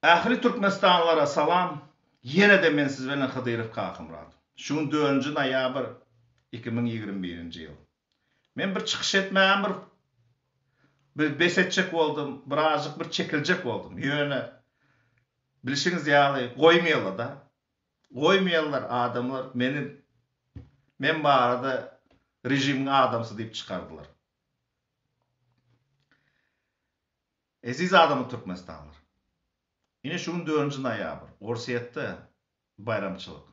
Ähli Türkmenistanlylara salam, ýene-de men siz bilen Hydyrow Kakymyrat. Şu gün dördünji noýabr 2021-nji ýyl. Men bir çykyş etmäge bir bir bes etjek boldum, birazjyk bir çekiljek boldum. Ýöne bilşiňiz ýaly goýmaýarlar-da. Goýmaýarlar adamlar meni men barada režimiň adamsy diýip çykardylar. Eziz adamlar Türkmenistanlylar. Ine şu gün dördünji noýabr. Orsýetde baýramçylyk.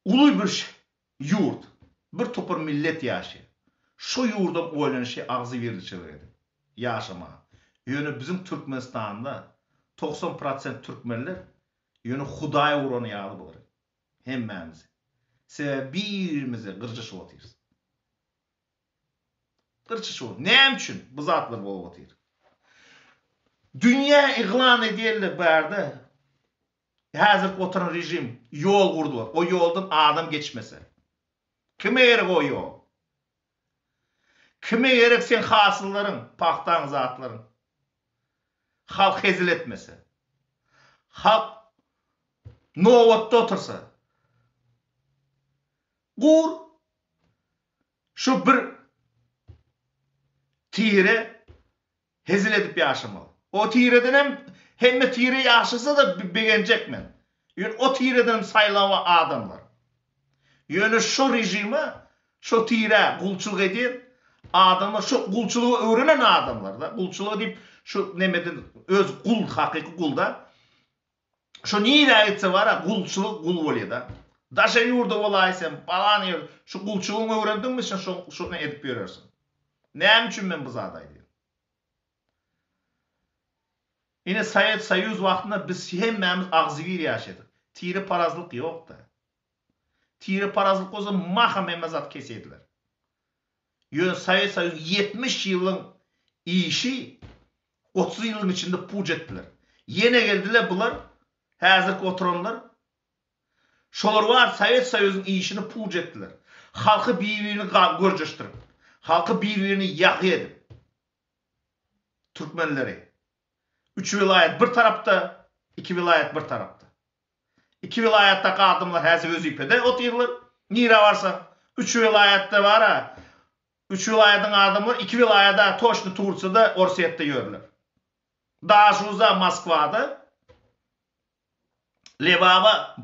Uly bir ýurt, bir topar millet ýaşaýar. Şo ýurdam oýlanyşy agzybirliçilik edip ýaşamaga. Ýöne biziň Türkmenistanda 90 prosent türkmenler ýöne Hudaý urany ýaly bular. Hemmämizi. Sebäbi birimizi gyrjyşyp otyrys. Gyrçyşyp Näme üçin bu zatlar bolup otyr? Dünýä yglan edýärler bärde. Häzirki oturan režim ýol gurdular. O ýoldan adam geçmese. Kime gerek o ýol? Kime gerek seň hasyllaryň, pagtaň, zatlaryň? Halk hezil etmese. Halk nobatda otursa. Gur şu bir tire hezil edip ýaşamaly. O tiredenem hemme tire ýaşasa-da begenjek men. Ýöne o tiredenem saýlawa adamlar. Ýöne şo režime, şo tirä gulçulyk edýän adamlar, şo gulçulygy öwrenen adamlar-da, gulçulygy diýip şu nemeden öz gul, hakyky gul-da. Şo nirä gitse bara gulçulyk gul bolýada. Daşary ýurda bolaýsam, palan ýer, şu gulçulygyňy öwrendiňmi sen şo şony edip ýörersiň. Näme üçin men bu zady aýdýan? Ine Sowet Soýuz wagtynda biz hemmämiz agzybir ýaşadyk. Tire parazlyk ýokdy. Tire parazlyk bolsa maham hemme zat kesediler. Ýöne Sowet Soýuzyň 70 ýylyň işi 30 ýylyň içinde puç etdiler. Ýene geldiler bular, häzirki oturanlar. Şolar bar Sowet Soýuzyň işini puç etdiler. Halky bir-birini görjeşdirip, halky bir-birini ýagy edip. Türkmenleri. Üç welaýat bir tarapda, iki welaýat bir tarapda. Iki welaýatdaky adamlar häzir wezipede otyrlar. Nirä barsaň, üç welaýatda bar-a. Üç welaýadyň adamlary iki welaýada, toçny Tursiýada, Orsýetde ýörler. Daşuza Moskwada, Lebaba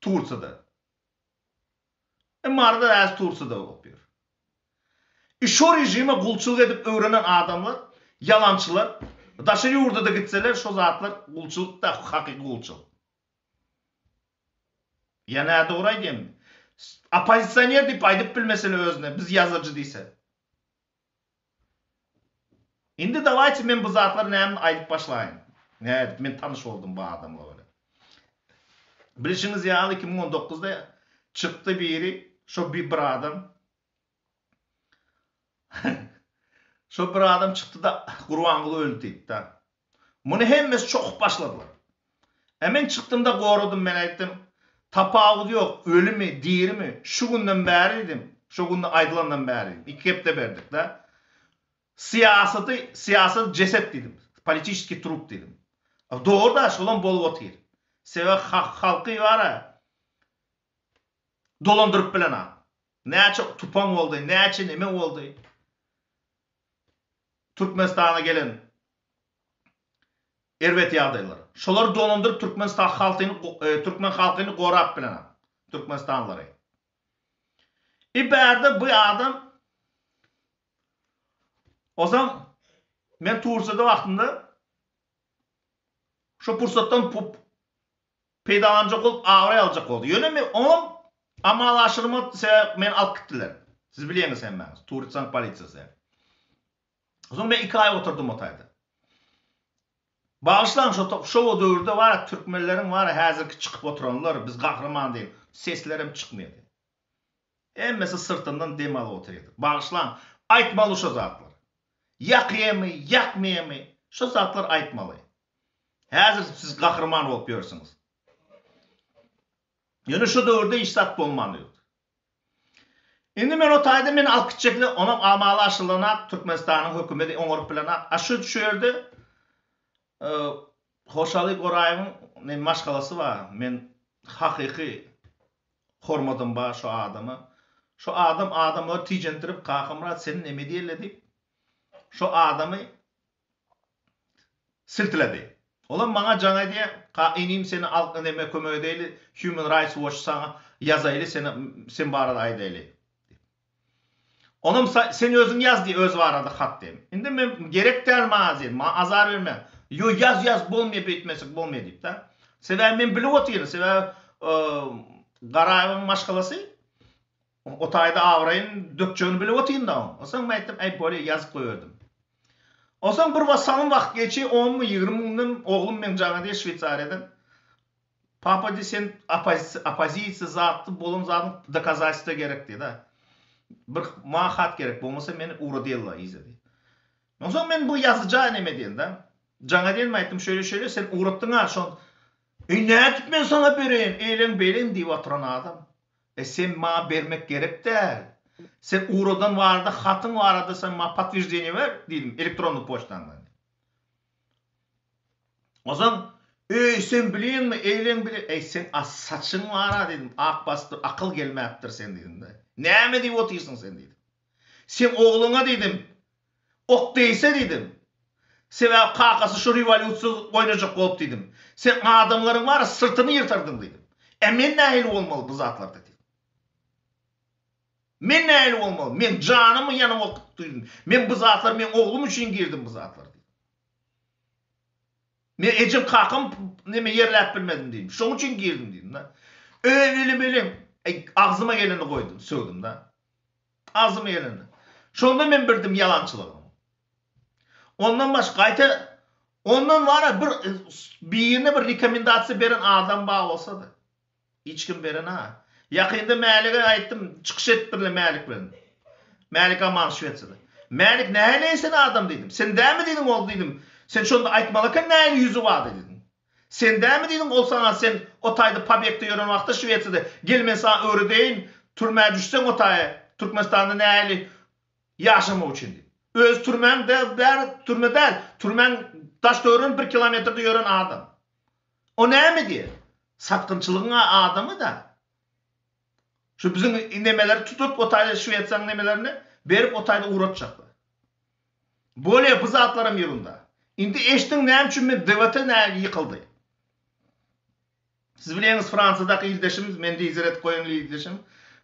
Tursiýada. E Maryda häzir Tursiýada bolup ýör. E şo režime gulçulyk edip öwrenen adamlar, ýalançylar, daşary ýurda-da gitseler şo zatlar gulçulyk-da, hakyky gulçulyk. Ýa nädogry aýdýan? Oppozisioner diýip aýdyp bilmeseler özüne, biz ýazyjy diýse. Indi dawayçy men bu zatlary näme aýdyp başlaýyn. Nädip men tanyş boldum bu adamlar bilen. Bilşiňiz ýaly 2019-da çykdy biri, şo bir adam. Şo bir adam çykdy-da Gurbanguly öldi diýdi-de. Muny hemmesi çokup başladylar. E men çykdym-da goradym, men aýtdym, tapawudy ýok, ölümi, dirimi, şu günden bäri diýdim, şo günde aýdylandan bäri diýdim, iki hepde berdik-de. Syýasaty, syýasat jeset diýdim, politiçeskiý trup diýdim. Dogry-da, şolam bolup otyr. Sebäbi halky bar-a, dolandyryp bilenok. Näçe tupan boldy, näçe neme boldy. Türkmenistana gelen erbet ýagdaýlar. Şolary dolandyryp Türkmenistan halkyny e, türkmen halkyny gorap bilenok. Türkmenistanlylary. E bärde bu adam Ozan men Tursiýada wagtynda şu pursatdan peýdalanjak bolup abraý aljak boldy. Ýöne men oňam amala aşyrmak sebäp meni alyp gitdiler. Siz bilýäňiz hemmäňiz. Tursiýanyň polisiýasy. Soň men iki aý oturdym o taýda. Bagyşlaň şo şo döwürde bar türkmenleriň bar häzirki çykyp oturanlar biz gahryman diýip seslerem çykmaýardy. Hemmesi syrtyndan dem alyp otyrdy. Bagyşlaň aýtmaly şo zatlar. Ýakýamy, ýakmaýamy şo zatlar aýtmaly. Häzir siz gahryman bolup ýörsüňiz. Ýöne şo döwürde hiç zat bolman ýördi. Indi men o taýda meni alyp gitjekler, onam amala aşyrylanak, Türkmenistanyň hökümeti oňaryp bilenak. A şu şu ýerde e, Hoşaly Goraýewiň maşgalasy bar. Men hakyky hormatym bar şo adama. Şo adam adamlary tijendirip Kakamyrat sen neme diýeli diýip şo adamy siltiledi. Olam maňa jaň edýär, ka inim seni al neme kömek edeýli Human Rights Watch saňa ýazaýly seni sen barada aýdaýly diýip. Onam sen özüň ýaz diý öz barada hat diýen. Indi men gerek däl maňa diýen, maňa azar berme. Ýo ýaz ýaz bolmaýa beýtmesek bolmaýa diýip da. Sebäbi men bilip otyryn, sebäbi Garaýewiň maşgalasy o taýda abraýyny dökjegini bilip otyryn da oň. Onsoň men aýtdym, äý bolýa ýazyp goýberdim. Onsoň bir salym wagt geçi, onmy 20 günden oglum meň jaň edýär Şweýsariýadan. Papa diý sen oppozisiýa zatdy bolan zadyň dokazatelstwo gerek diý da. Bir maňa hat gerek bolmasa meni ugradýarlar yza diý. Onsoň men bu ýazyja neme diýen da. Jaňa diýen aýtdym şeýle şeýle sen ugratdyň-a şon. Eý nädip men saňa bereýin eýleň beýleň diýip oturan adam. E sen maňa bermek gerek däl. Sen ugradan barada hatyň barada sen maňa potwерждение ber diýdim elektronnyý poçtaňdan. Ozan, Eý, sen bilýäňmi, eýleň bile, eý, seň a saçyň bar-a diýdim, ak basypdyr, akyl gelmäpdir sen diýdim-de. Näme diýip otyrsyň sen diýdim. Seň ogluňa diýdim, ok degse diýdim. Sebäbi kakasy şu rewolýusiýa oýnajak bolup diýdim. Sen adamlaryň bar-a syrtyny ýyrtardyň diýdim. Ä men nähili bolmaly bu zatlarda diýdim. Men nähili bolmaly? Men janymy ýanyp otyryn. Men bu zatlar meň oglum üçin girdim bu zatlara diýdim. Men ejem kakam neme ýerläp bilmedim diýdim. Şoň üçin girdim diýdim da. Öýli bilim agzyma geleni goýdum, sögdüm da. Agzyma geleni. Şonda men bildim ýalançylygyny. Ondan başga gaýta ondan bara bir birine bir rekomendasiýa beren adam bar bolsa-da. Hiç kim beren-a. Ýakynda Mälige aýtdym, çykyş edipdirler Mälik bilen. Mälik Aman Şwesiýada. Mälik nähili sen adam diýdim. Sen dämi diýdiň ol diýdim. Sen şonda aýtmaly eken nähili ýüzi bardy diýdim. Sen dämi diýdiň ol saňa sen o taýda pobegde ýören wagtda Şwesiýada gel men saňa öwredeýin türmä düşseň o taýa Türkmenistanda nähili ýaşamak üçin diýip. Özi türmäň bäri türme däl, türmäň daş töwereginde bir kilometrde ýören adam. O näme diýer? Satgynçylygyň adamy-da. Şu biziň nemeleri tutup, o taýda Şwesiýanyň nemelerini berip, o taýda ugratjaklar. Bolýa, bu zatlaram ýerunda. Indi eşdiň näme üçin men DWT näme ýykyldy? Siz bilýäňiz Fransiýadaky ildeşimiz, men lider edip goýan ildeşim,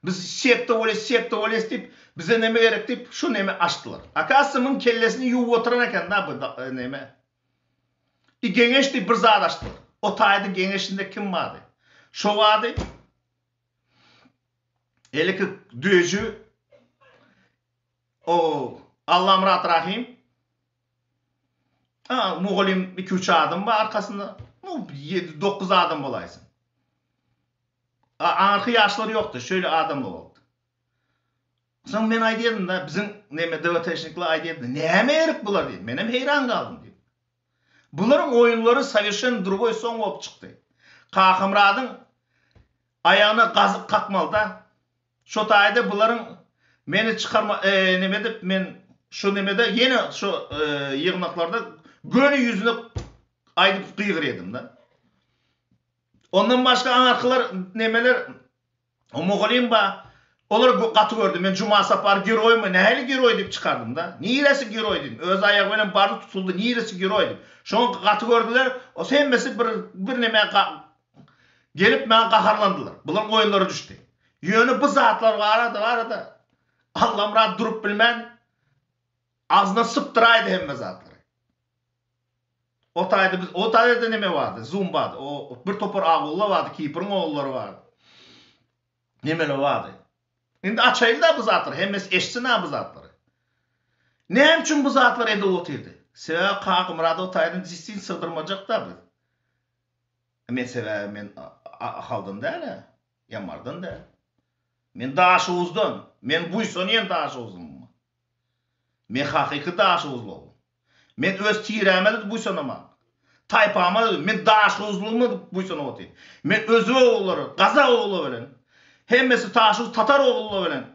biz sekta bolýas, sekta bolýas diýip, bize neme gerek diýip, şu neme açdylar. Akazysy muň kellesini ýuwup oturan eken-da bu neme. I geňeş diýip bir zat açdylar. O taýda geňeşinde kim bardy? Şo bardy. Eliki düýeji o Allamyrat Rahym. A, mugallym 2-3 adam bar arkasynda. Nu, 7-9 adam bolaýsyn. A, aňyrky ýaşlar ýokdy, şeýle adamlar boldy. Soň men aýdýardym-da, biziň neme DWT-şnikler aýdýardy, näme gerek bular diýip, menem heýran galdym diýip. Bularyň oýunlary sowerşen drugoý soň bolup çykdy. Kakamyradyň aýagyna gazyk kakmaly-da. Şo taýda bularyň meni çykarma neme edip men şu nemede ýene şu ýygnaklarda göni ýüzüne aýdyp gygyrýadym-da. Ondan başga aňyrkylar nemeler O mugallym ba, olar gaty gördi. Men Juma Sapar geroýmy, nähili geroý diýip çykardym-da. Niresi geroý diýdim. Öz aýagy bilen bardy tutuldy, niresi geroý diýip. Şoňa gaty gördüler. O hemmesi bir birneme gelip maňa gaharlandylar. Bularyň oýunlary düşdi. Ýöne bu zatlar barada barada Allamyrat durup bilmän agzyndan sypdyraýdy hemme zatlary. O taýda biz, o taýda neme bardy? Zoom bardy. O bir topar agulla bardy, Kipriň ogullary bardy. Nemeler bardy. Indi açaýyl-da bu zatlary, hemmesi eşitsin-ä bu zatlary. Näme üçin bu zatlary edip otyrdy? Sebäbi Kakymyrady o taýdan jissin sygdyrmajak-da biz. Men sebäbi men Ahaldan däl-ä, Ýamardan däl. Men Daşoguzdan. Men buýsanýan Daşoguzlymyma. Men hakyky daşoguzly oglan. Men öz tiräme-de buýsanaman. Taýpama-da, men daşoguzlygyma buýsanyp otyryn. Men özbek ogullary, gazak ogullary bilen, hemmesi daşoguz tatar ogullary bilen,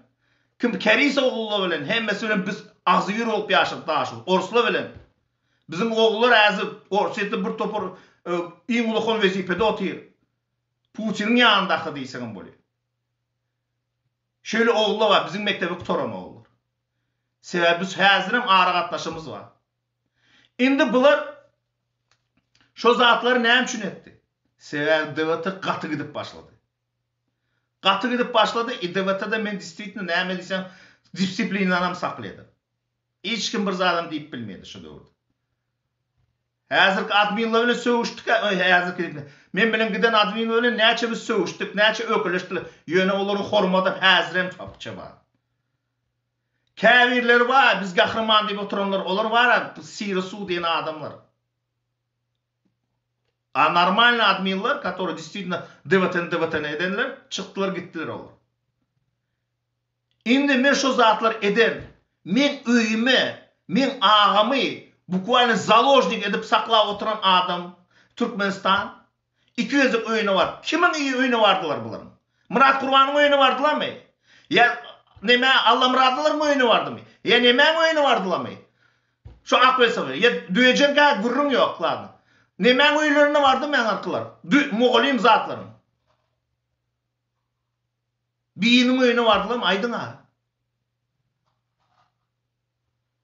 kim keris ogullary bilen, hemmesi bilen biz agzybir bolup ýaşadyk daşoguz, orslar bilen. Biziň ogullar häzir Orsýetde bir topar. iň ulakan wezipede otyr. Putiniň ýanyndaky diýseňem bolýar. Şeýle ogullar bar, biziň mekdebi gutaran ogullar. Sebäbi biz häzirem aragatnaşygymyz bar. Indi bular şo zatlary näme üçin etdi? Sebäbi DWT gaty gidip başlady. Gaty gidip başlady, i DWT-de men distvitno näme diýseň disiplinanam saklaýadym. Hiç kim bir zadam diýip bilmeýdi şo döwürde. Häzirki adminler bilen sögüşdik, häzirki men bilen giden adminler bilen näçe biz sögüşdik, näçe ökeleşdiler. Ýöne olaryň hormaty häzirem tapça bar. Käbirleri bar, biz gahryman diýip oturanlar, olar bar, syry suw diýen adamlar. A normalny adminler, которые действительно DWT-ni DWT-ni edenler, çykdylar gitdiler olar. Indi men şo zatlar eden, meň öýüme, meň agamy bukwaýno založnik edip saklap oturan adam Türkmenistan iki gezek öýüne baryp, kimiň öýüne bardylar bularyň? Myrat Gurbanyň öýüne bardylarmy? Ýa neme Allamyradylaryň öýüne bardymy? Ýa nemäň öýüne bardylarmy? Şo ak welosiped. Ýa düýejeňkä gürrüň ýok ladno. Nemäň öýlerine bardymy aňarkylar? Dü mugallym zatlaryň. Biriniň öýüne bardylarmy aýdyň-a.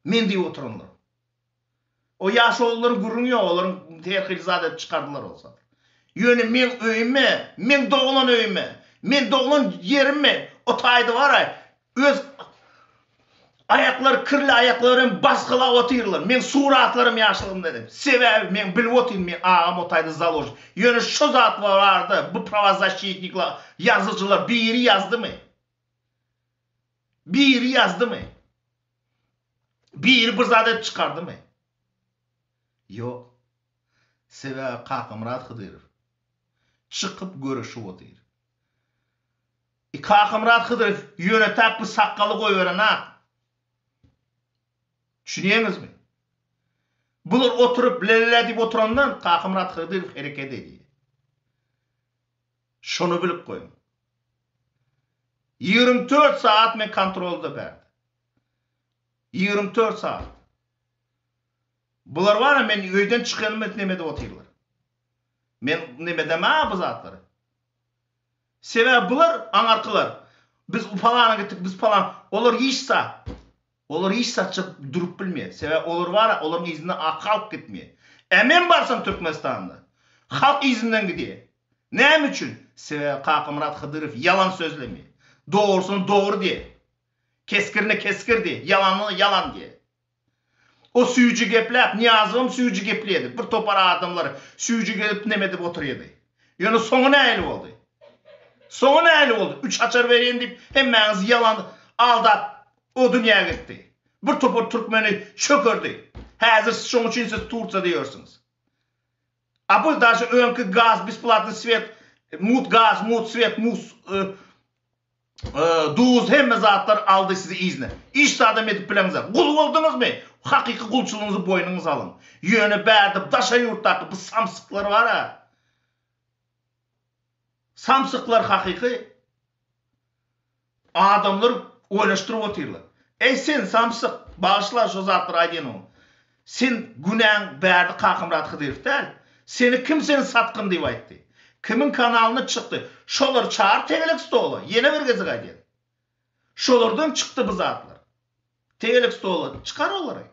Men diýip oturanlar. O ýaş oglanlaryň gürrüňi ýok, olaryň her hili zat edip çykardylar ol zat. Ýöne meň öýüme, meň doglan öýüme, men doglan ýerime o taýda bar-a, öz aýaklary kirli aýaklary bilen basgylap otyrlar. Meň suratlarym ýaşlygymda edip. Sebäbi men bilip otyryn, meň agam o taýda založnik. Ýöne şo zat barada bu prawozasşitnikler, ýazyjylar biri ýazdymy? Biri ýazdymy? Biri bir zat edip çykardymy? Ýok. Sebäbi Kakamyrat Hydyrow çykyp göreşip otyr. I Kakamyrat Hydyrow ýöne tak bir sakgaly goýberenak. Düşünýäňizmi? Bular oturyp lelele diýip oturandan Kakamyrat Hydyrow hereket edýär. Şony bilip goýuň. 24 sagat men kontrolda bärde. 24 sagat. Bular bar-a men öýden çykanymy neme edip otyrlar. Men neme edemä bu zatlary. Sebäbi bular aňarkylar. Biz palana gitdik, biz palan. Olar hiç zat. Olar hiç zatça durup bilmeýär. Sebäbi olar bar-a, olaryň yzyndan a halk gitmeýär. Ä men barsam Türkmenistanda, halk yzyndan gidýär. Näme üçin? Sebäbi Kakamyrat Hydyrow ýalan sözlemeýär. Dogrusyny dogry diýýär. Keskirine keskir diýýär, ýalanyna ýalan diýýär. O süýji gepläp, Nyýazowam süýji gepleýärdi. Bir topar adamlar süýji gezip neme edip otyrdy. Ýöne soňy nähili boldy? Soňy nähili boldy? Üç açar berýän diýip, hemmäňizi ýalan aldap o dünýä gitdi. Bir topar türkmeni çökerdi. Häzir şoň üçin siz Tursiýada ýörsüňiz. A bu daže öňki gaz, besplatny svet, mut gaz, mut svet, mus duz hemme zatlar aldy sizi yzyna. Hiç zadam edip bileňizok. Gul bolduňyzmy? Hakyky gulçulygyňyzy boýnuňyza alyň. Ýöne bärde daşary ýurtdaky bu samsyklar bar-a. Samsyklar hakyky adamlar oýnaşdyryp otyrlar. Eý sen samsyk, bagyşla şo zatlary aýdýanyňy. Sen günäň bärde Kakamyrat Hydyrow däl. Seni kim seni satgyn diýip aýtdy. Kimiň kanalyna çykdy. Şolary çagyr tegelek stola. Ýene bir gezek aýdýan. Şolardan çykdy bu zatlar. Tegelek stola çykar olary.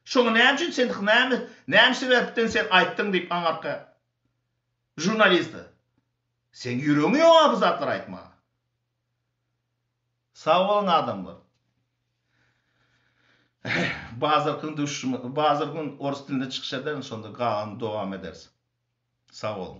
Şoňa näme üçin sen näme näme sebäpden sen aýtdyň diýip aňarka žurnaliste. Seň ýüregiň ýoga bu zatlary aýtmaga. Sag boluň adamlar. Bazar gün duşuşma, bazar gün orus dilinde çykyş ederin şonda galanyny dowam ederis. Sag boluň.